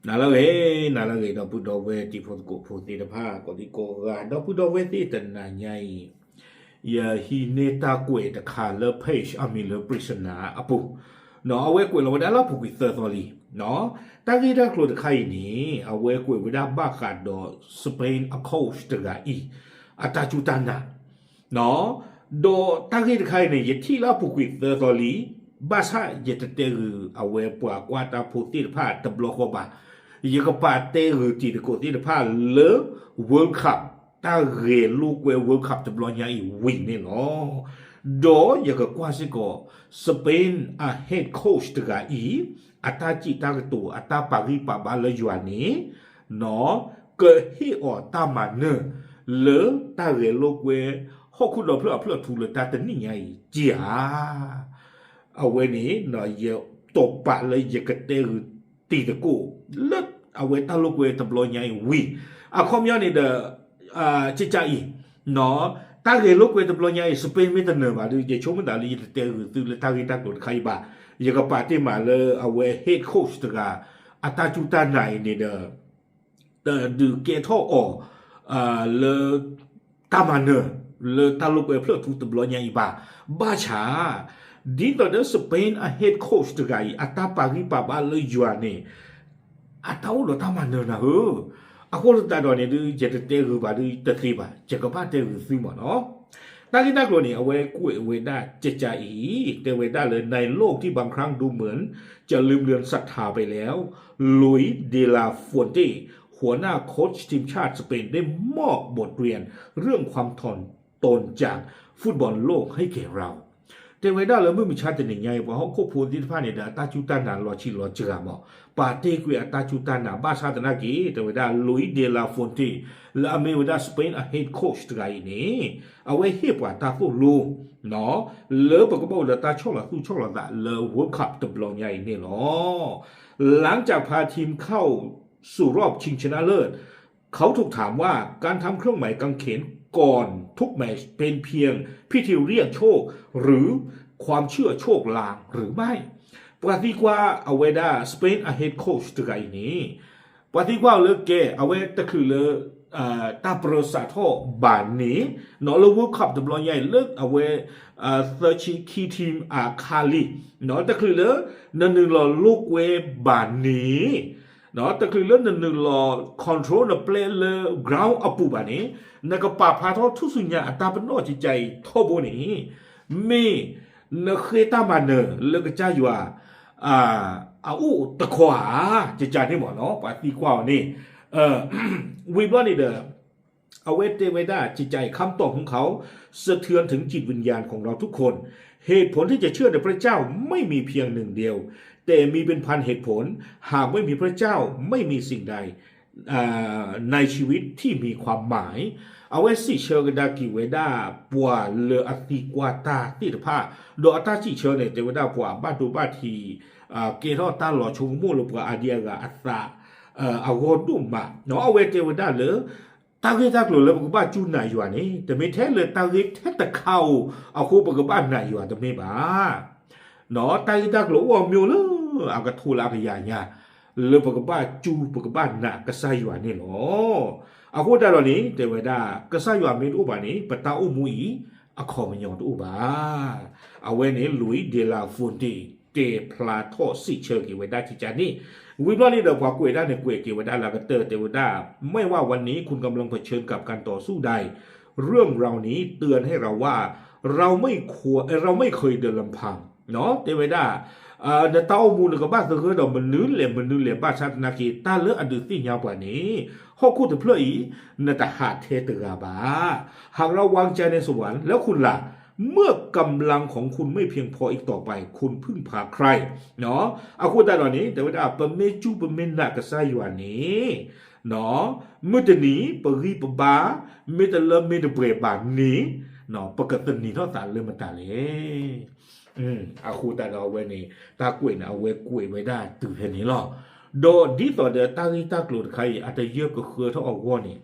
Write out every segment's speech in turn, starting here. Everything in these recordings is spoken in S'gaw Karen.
နၤလၢအဂ့ၤ, နၤလၢအဂ့ၤ ဒီပုၢ်ဒီဝဲၢ်တံၤဖိသကိးဖိသ့ၣ်တဖၣ် ကိးဒံကိးဂၤ ဒီပုၢ်ဒီဝဲၢ်သ့ၣ်တနၤညါအံၤ, ယဟံးန့ၢ်တၢ်ကွဲးတခါလၢ page အမံၤလၢ Prisoners အပူၤ, အဝဲကွဲးလီၤဝဲဒၣ်လၢအပူၤကွံာ်သၢသီလံ. တၢ်ဂ့ၢ်တၢ်ကျိၤတခါအံၤန့ၣ် အဝဲကွဲးဝဲဒၣ်ဘၣ်ဃးဒီး Spain အ coach တဂၤအံၤ အတၢ်စူၢ်တၢ်နာ် ဒီးတၢ်ဂ့ၢ်တခါအံၤန့ၣ် ယထံၣ်လၢအပူၤကွံာ်သၢသီလံ, ဘၣ်ဆၣ်ယတတဲဂုာ်အဝဲပှၤကွၢ်တၢ်ဖိသ့ၣ်တဖၣ်တဘျီဃီဘၣ်. ယကပာ်တဲဂုာ်တံၤသကိးသ့ၣ်တဖၣ်လၢ World Cup တၢ်ဂဲၤလိာ်ကွဲ World Cup တဘျီညါအံၤဝံၤန့ၣ်လီၤ. ဒီးယကကွၢ်စ့ၢ်ကီး Spain အ head coach တဂၤအံၤ အတၢ်စံးတၢ်ကတိၤ အတၢ်ပာ်ဂံၢ်ပာ်ဘါလၢယွၤန့ၣ် ကဟ့ၣ်အီၤတၢ်မၤနၢၤလၢတၢ်ဂဲၤလိာ်ကွဲ ဟီၣ်ခိၣ်ဒီဖျၢၣ်အဖျၢၣ်ထူလၢတၢ်တနံၣ်ညါအံၤဧါ. အဝဲန့ၣ် ယတိာ်ပာ်လၢယကတဲဂုာ်တံၤသကိး လၢအဝဲတၢ်လိာ်ကွဲတဘျီညါအံၤဝံၤ အခီပညီန့ၣ်ဒီး ကကးအံၤ တၢ်ဂဲၤလိာ်ကွဲတဘျီညါအံၤ Spain မ့ၢ်တနၢၤဘၣ်ဒီး ယဆိကမိၣ်သးလၢယတတဲဂုာ်သုလၢတၢ်ဂ့ၢ်တၢ်ကျိၤတခါအံၤဘၣ်. ယကပာ်တ့ၢ်မးလၢအဝဲ head coach တဂၤ အတၢ်စူၢ်တၢ်နာ်အံၤန့ၣ်ဒီး တဒုးကဲထီၣ်အီၤ လၢ တၢ်မၤနၢၤ လၢတၢ်လိာ်ကွဲဖျၢၣ်ထူတဘျီညါအံၤဘၣ်. ဘၣ်ဆၣ် ဒ်သိးဒီး Spain အ head coach တဂၤအံၤ အတၢ်ပာ်ဂံၢ်ပာ်ဘါလၢယွၤန့ၣ် အတၢ်အိၣ်ဒီးတၢ်မၤနၢၤနၤဧၢ. အဃိသတးဒီးန့ၣ်ဒုး ယတတဲဂုာ်ဘၣ်ဒုးတသ့ဘၣ်, ယကဘၣ်တဲဂုာ်သုမ့ၢ်နီၤ. တၢ်ဂ့ၢ်တၢ်ကျိၤန့ၣ် အဝဲကွဲးဝဲဒၣ်ကကးအံၤ တဲဝဲဒၣ်လၢ ในโลกที่บางครั้งดูเหมือนจะลืมเลือนศรัทธาไปแล้ว ลุย เด ลา ฟัวเต้ หัวหน้าโค้ชทีมชาติสเปนได้มอบบทเรียนเรื่องความถ่อมตนจากฟุตบอลโลกให้แก่เรา တဲဝဲဒၣ်လၢမုၢ်မဆါတနံၤညါအံၤ ပှၤဟီၣ်ခိၣ်ဖိသ့ၣ်တဖၣ်န့ၣ်ဒီး အတၢ်စူၢ်တၢ်နာ်လီၤဆံးလီၤစှၤမး, ပာ်တ့ၢ်ကွံာ်အတၢ်စူၢ်တၢ်နာ် ဘၣ်ဆၣ်သနာ်က့ တဲဝဲဒၣ် Luis de la Fuente လၢအမ့ၢ်ဝဲဒၣ် Spain အ head coach တဂၤအံၤန့ၣ် အဝဲဟ့ၣ်ပှၤတၢ်သိၣ်လိ လၢပကဘၣ်အိၣ်ဒီးတၢ်ဆီၣ်လီၤသူၣ်ဆီၣ်လီၤသးလၢ World Cup တဘျီညါအံၤန့ၣ်လီၤ. หลังจากพาทีมเข้าสู่รอบชิงชนะเลิศ เขาถูกถามว่าการทำเครื่องหมายกางเขน ก่อนทุกแมตช์เป็นเพียงพิธีเรียกโชคหรือความเชื่อโชคลางหรือไม่ ပှၤသံကွၢ်အဝဲဒၣ် Spain အ head coach တဂၤအံၤန့ၣ် ပှၤသံကွၢ်အီၤလၢကဲ အဝဲတချုးလၢ တၢ်ပြၢစးထီၣ်ဘၣ်န့ၣ် လၢ World Cup တဘျီညါအံၤ လၢအဝဲ သၢဆံခံ team အခါလံ တချုးလၢ နနုာ်လီၤလိာ်ကွဲဘၣ်န့ၣ် တချုးလၢနနုာ်လီၤ control နပျဲၢ်လၢ ground အပူၤဘၣ်န့ၣ် နကပာ်ဖျါထီၣ်ထူၣ်စုညါအတၢ်ပနီၣ်ကကးအံၤထီဘိန့ၣ် မ့ၢ်နဃ့တၢ်မၤနၢၤလၢကစၢ်ယွၤ အအိၣ်တခီဧါ ကကးန့ၣ်မ့ၢ်နီၤ ပှၤသံကွၢ်အီၤန့ၣ် ဝံၤဘျီန့ၣ်ဒီး အဝဲတဲဝဲဒၣ်ကကးအံၤ คำตอบของเขาสะเทือนถึงจิตวิญญาณของเราทุกคน เหตุผลที่จะเชื่อในพระเจ้าไม่มีเพียงหนึ่งเดียว แต่มีเป็นพันเหตุผล หากไม่มีพระเจ้าไม่มีสิ่งใด ในชีวิตที่มีความหมาย အဝဲစံးဆၢကဒါက့ၤဝဲဒၣ် ပှၤလၢအသံကွၢ်တၢ်သ့ၣ်တဖၣ် ဒီးအတၢ်စံးဆၢန့ၣ် တဲဝဲဒၣ်ပှၤဘၣ်ဒိဘၣ်ထံး ကဲထီၣ်တၢ်လီၤဆိကမိၣ်လၢပှၤအါဒံအါဂၤအသး အဂီၢ်ဒိၣ်မး အဝဲတဲဝဲဒၣ်လၢ တၢ်ဂ့ၢ်တၢ်ကျိၤလၢပကဘၣ်စူၢ်နာ်ယွၤန့ၣ် တမ့ၢ်ထဲလၢတၢ်ဂ့ၢ်ထဲတခါဧိၤ အဃိပကဘၣ်နာ်ယွၤတမ့ၢ်ဘၣ် တၢ်ဂ့ၢ်တၢ်ကျိၤအိၣ်အမံၤလၢ အကထိလၢအကယၤညါ လၢပကဘၣ်စူၢ်ပကဘၣ်နာ်ကစၢ်ယွၤန့ၣ်လီၤ. အဃိသတးဒီးန့ၣ် တဲဝဲဒၣ် ကစၢ်ယွၤမ့ၢ်တအိၣ်ဘၣ်န့ၣ် ပတၢ်အိၣ်မူအံၤ အခီပညီတအိၣ်ဘၣ်. အဝဲန့ၣ် Luis de la Fuente တဲဖျါထီၣ်စံးဆၢက့ၤဝဲဒၣ်ကကးန့ၣ် ဝံၤဘျီန့ၣ်ဒီး ပှၤကွဲးဒၣ်န့ၣ် ကွဲးက့ၤဝဲဒၣ်လၢကတၢၢ် တဲဝဲဒၣ် ไม่ว่าวันนี้คุณกำลังเผชิญกับการต่อสู้ใด เรื่องราวนี้เตือนให้เราว่า เราไม่ควร เราไม่เคยเดินลำพัง တဲဝဲဒၣ် နတၢ်အိၣ်မူနကဘၣ်သဂၢၢ်ဒီးမနုၤလဲၣ်မနုၤလဲၣ် ဘၣ်ဆၣ်သနာ်က့ တၢ်လၢအဒုးသ့ၣ်ညါပှၤန့ၣ် ဟီၣ်ခိၣ်တဖျၢၣ်အံၤ နတဟးထဲတဂၤဘၣ်. หากเราวางใจในสวรรค์และคุณล่ะ เมื่อกำลังของคุณไม่เพียงพออีกต่อไป คุณพึ่งพาใคร အဃိသတးဒီးန့ၣ် တဲဝဲဒၣ် ပမ့ၢ်စူၢ်ပမ့ၢ်နာ်ကစၢ်ယွၤန့ၣ် မုၢ်တနံၤ ပဂံၢ်ပဘါ မ့ၢ်တလၢမ့ၢ်တပှဲၤဘၣ်န့ၣ် ပကသန့ၤထီၣ်သးလၢမတၤလဲၣ်. အဃိသတးဒီးအဝဲန့ၣ် တၢ်ကွဲးန့ၣ် အဝဲကွဲးဝဲဒၣ်တုၤဖဲန့ၣ်လီၤ. ဒီးဒ်သိးဒီးတၢ်ဂ့ၢ်တၢ်ကျိၤတခါအံၤ အတယၢၢ်ကဃၢထီၣ်အဂီၢ်န့ၣ်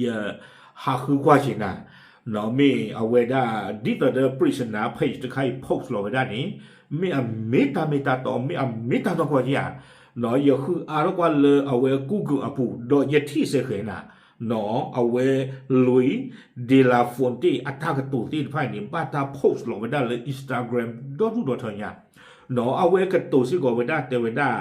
ယဟးဃုကွၢ်က့ၤနၤ မ့ၢ်အဝဲဒၣ် ဒ်သိးဒီး Prisoners page တခါအံၤ post လီၤဝဲဒၣ်န့ၣ် မ့ၢ်အမ့ၢ်တၢ်မ့ၢ်တၢ်တီ မ့ၢ်အမ့ၢ်တၢ်နီၢ်ကီၢ်ဧါ. ယဃုအါထီၣ်ကွၢ်လၢအဝဲ Google အပူၤ ဒီးယထံၣ်စ့ၢ်ကီးနၤ, အဝဲ Louis de la Fontaine အတၢ်ကတိၤသ့ၣ်တဖၣ်အံၤန့ၣ် ဘၣ်တၢ် post လီၤဝဲဒၣ်လၢ Instagram ဒီဒူၣ်ဒီထၢညါ, အဝဲကတိၤစ့ၢ်ကီးဝဲဒၣ်တဲဝဲဒၣ်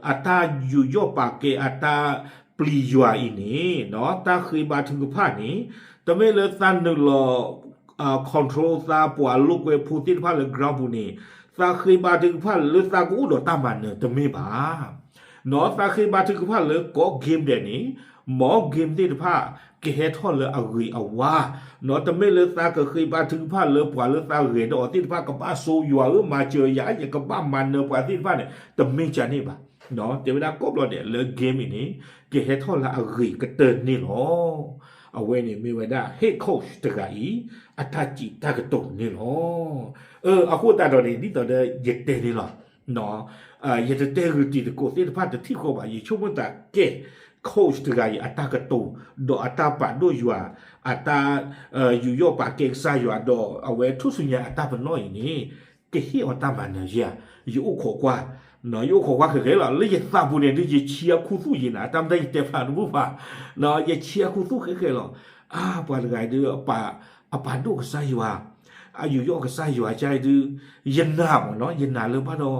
အတၢ်ယူးယီၣ်ပာ်ကဲအတၢ်ပျံၤယွၤအံၤန့ၣ် တၢ်ဃ့ဘါထုကဖၣ်န့ၣ် တမ့ၢ်လၢသးနုာ်လီၤ control သးပှၤလိာ်ကွဲဖိသ့ၣ်တဖၣ်လၢ ground ပူၤန့ၣ် သးဃ့ဘါထုကဖၣ်လၢသးကအိၣ်ဒီးတၢ်မၤနၢၤတမ့ၢ်ဘၣ်. သးဃ့ဘါထုကဖၣ်လၢကီၢ် game ဒဲးန့ၣ် မ့ၢ် game သ့ၣ်တဖၣ် ကဟဲထီၣ်လၢအဂ့ၤအဝါ, တမ့ၢ်လၢသးကဃ့ဘါထုကဖၣ်လၢပှၤလၢသးဂဲၤဒီးအီၤသ့ၣ်တဖၣ် ကဘၣ်ဆိယွၤဧၢ မၤစၢၤယၤ ယကဘၣ်မၤနၢၤပှၤသ့ၣ်တဖၣ်န့ၣ် တမ့ၢ်ကန့ၣ်ဘၣ်. တဲဝဲဒၣ်ကိးဘျီဒဲးလၢ game အံၤန့ၣ် ကဟဲထီၣ်လၢအဂ့ၤကတၢၢ်န့ၣ်လီၤ. အဝဲန့ၣ်မ့ၢ်ဝဲဒၣ် head coach တဂၤအံၤ အတၢ်စံးတၢ်ကတိၤန့ၣ်လီၤ. အဃိသတးဒီးန့ၣ် ဒ်သိးဒီးယတဲန့ၣ်လီၤ. ယတတဲဂုာ်တံၤသကိးသ့ၣ်တဖၣ်တထံၣ်ဃီဘၣ်, ယဆိကမိၣ်သးကဲ coach တဂၤအံၤ အတၢ်ကတိၤ ဒီးအတၢ်ပာ်ဒိၣ်ယွၤ, အတၢ် ယူးယီၣ်ပာ်ကဲကစၢ်ယွၤ ဒီးအဝဲထူၣ်စုညါအတၢ်ပနီၣ်အံၤန့ၣ် ကဟ့ၣ်အီၤတၢ်မၤနၢၤယၤ, ယအိၣ်ခိးကွၢ်, ယအိၣ်ခိးကွၢ်ဃဲးဃဲးလီၤ. လၢယသးပူၤန့ၣ်ဒုး ယဆံအခူသူၣ်ယံၤနၤ, တၢ်မတၤယတဲဖျါတဘူၣ်ဘၣ်, ယဆံအခူသူၣ်ဃဲးဃဲးလီၤ. အါ ပှၤတဂၤအံၤဒုး အပာ်ဒိၣ်ကစၢ်ယွၤ, အယူးယီၣ်ကစၢ်ယွၤကါအံၤဒုး ယနာ်မ့ၢ်နီၤ, ယနာ်လၢဘၣ်ဒီး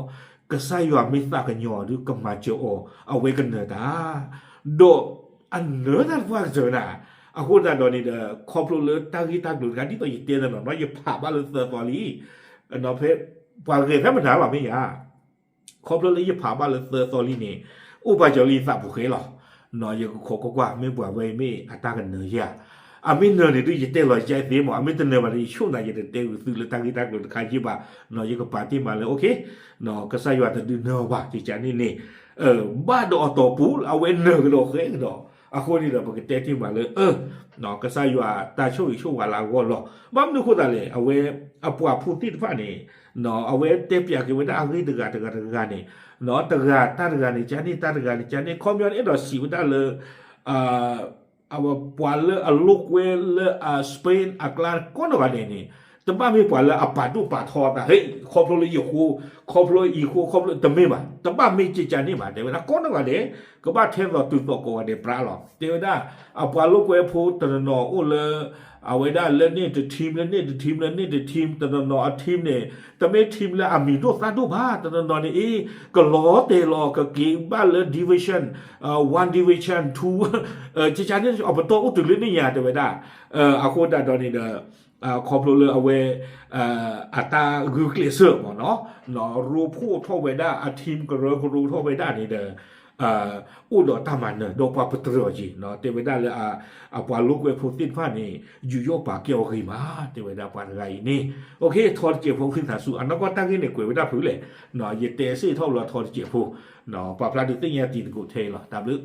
ကစၢ်ယွၤမ့ၢ်သးကညီၤဒုး ကမၤစၢၤအီၤ, အဝဲကနၢၤတၢ်, ဒီးအနၢၤတၢ်တပှၢ်ကတၢၢ်နၤ. အဃိသတးဒီးန့ၣ်ဒီး ခီဖျိလၢတၢ်ဂ့ၢ်တၢ်ကျိၤတခါ ဒ်သိးယတဲသနီၤနီၤ ယဖးဘၣ်လၢသၢသီလံ, ဖဲ ပှၤဂဲၤဖဲမနုၤလီၤမ့ၢ်ယၤ ခီဖျိလၢယဖးဘၣ်လၢသၢသီလံန့ၣ် အိၣ်ပာ်စၢၤလၢယသးပူၤဃဲလီၤ. ယကခိးကွၢ်ကွၢ် မ့ၢ်ပှၤဝဲအံၤမ့ၢ်အတၢ်ကနၢၤယၤ, အမ့ၢ်နၢၤန့ၣ်ဒုး ယတဲလီၤယသ့မး, အမ့ၢ်တနၢၤဘၣ်ဒီး ယဆိၣ်နၤ ယတတဲဂုာ်သုလၢတၢ်ဂ့ၢ်တၢ်ကျိၤတခါယ့ၢ်ဘၣ်, ယကပာ်တ့ၢ်မးလၢ okay, ကစၢ်ယွၤတဒုးနၢၤအီၤဘၣ် ကကန့ၣ်န့ၣ်, ဘၣ်ဒီးအတီၢ်ပူၤ အဝဲနၢၤကဒီးဃဲကဒီး, အဃိန့ၣ်ဒီး ပကတဲတ့ၢ်မးလၢ ကစၢ်ယွၤတၢ်ဆိၣ်ဂ့ၤဆိၣ်ဝါလၢအဂီၢ်လီၤ. ဘၣ်မနုၤအဃိသတးလဲၣ်, အဝဲ အပှၤဖိသ့ၣ်တဖၣ်န့ၣ် အဝဲတဲပၠးက့ၤဝဲဒၣ်အဂ့ၢ်တဂၤတဂၤတဂၤန့ၣ်, တဂၤတၢ်တဂၤန့ၣ် ကန့ၣ် တၢ်တဂၤန့ၣ် ကန့ၣ် ခီပညီန့ၣ် အဲၣ်ဒိးစံးဝဲဒၣ်လၢ ပှၤလၢအလိာ်ကွဲလၢအ Spain အကျါကိးနီၢ်ဂၤဒဲးန့ၣ် တဘၣ်မ့ၢ်ပှၤလၢအပာ်ဒိၣ်ပာ်ထီအသး ဟဲ ခီဖျိလၢယဃိ, ခီဖျိအံၤဃိ, ခီဖျိတမ့ၢ်ဘၣ်, တဘၣ်မ့ၢ်ကကန့ၣ်ဘၣ်, တဲဝဲဒၣ်ကိးနီၢ်ဂၤဒဲး ကဘၣ်ထဲသိးတုၤသိးကိးဂၤဒဲးပြးလီၤ. တဲဝဲဒၣ် အပှၤလိာ်ကွဲဖိတနီၤနီၤအိၣ်လၢ အဝဲဒၣ်လၢန့ၣ်တ team လၢန့ၣ်တ team လၢန့ၣ်တ team တနီၤနီၤအ team န့ၣ် တမ့ၢ် team လၢအမံၤဒိၣ်သၣ်ဒိၣ်ဘၣ်, တနီၤနီၤန့ၣ်အ့ ကလီၤတဲာ်လီၤ ကက့ၤဘၣ်လၢ division one, division two, ကကန့ၣ် အပတီၢ်အိၣ်တုၤလၢန့ၣ်ညါ တဲဝဲဒၣ်, အဃိသတးဒီးန့ၣ်ဒီး ခီဖျိလၢအဝဲ အတၢ်ဂုာ်ကျဲးစၢးမ့ၢ်နီၤ, ရိဖှိၣ်ထီၣ်ဝဲဒၣ်အ team ကရၢကရိထီၣ်ဝဲဒၣ်န့ၣ်ဒီး အိၣ်ဒီးတၢ်မၤနၢၤဒီးပှၤပတြၢၤက့ၤ, တဲဝဲဒၣ်လၢ အပှၤလိာ်ကွဲဖိသ့ၣ်တဖၣ်န့ၣ် ယူးယီၣ်ပာ်ကဲအီၤဂ့ၤမး, တဲဝဲဒၣ်ပှၤတဂၤအံၤန့ၣ်, okay, ထီတစဲးဖိဝံသးစူၤ အနီၢ်ကီၢ်တၢ်ဂ့ၢ်န့ၣ်ကွဲးဝဲဒၣ်ဖုလဲၣ်, ယတဲစ့ၢ်ထီၣ်လီၤထီတစဲးဖိ, ပာ်ဖျါဒုးသ့ၣ်ညါတံၤသကိးထဲအံၤလီၤ, တၢ်ဘျုး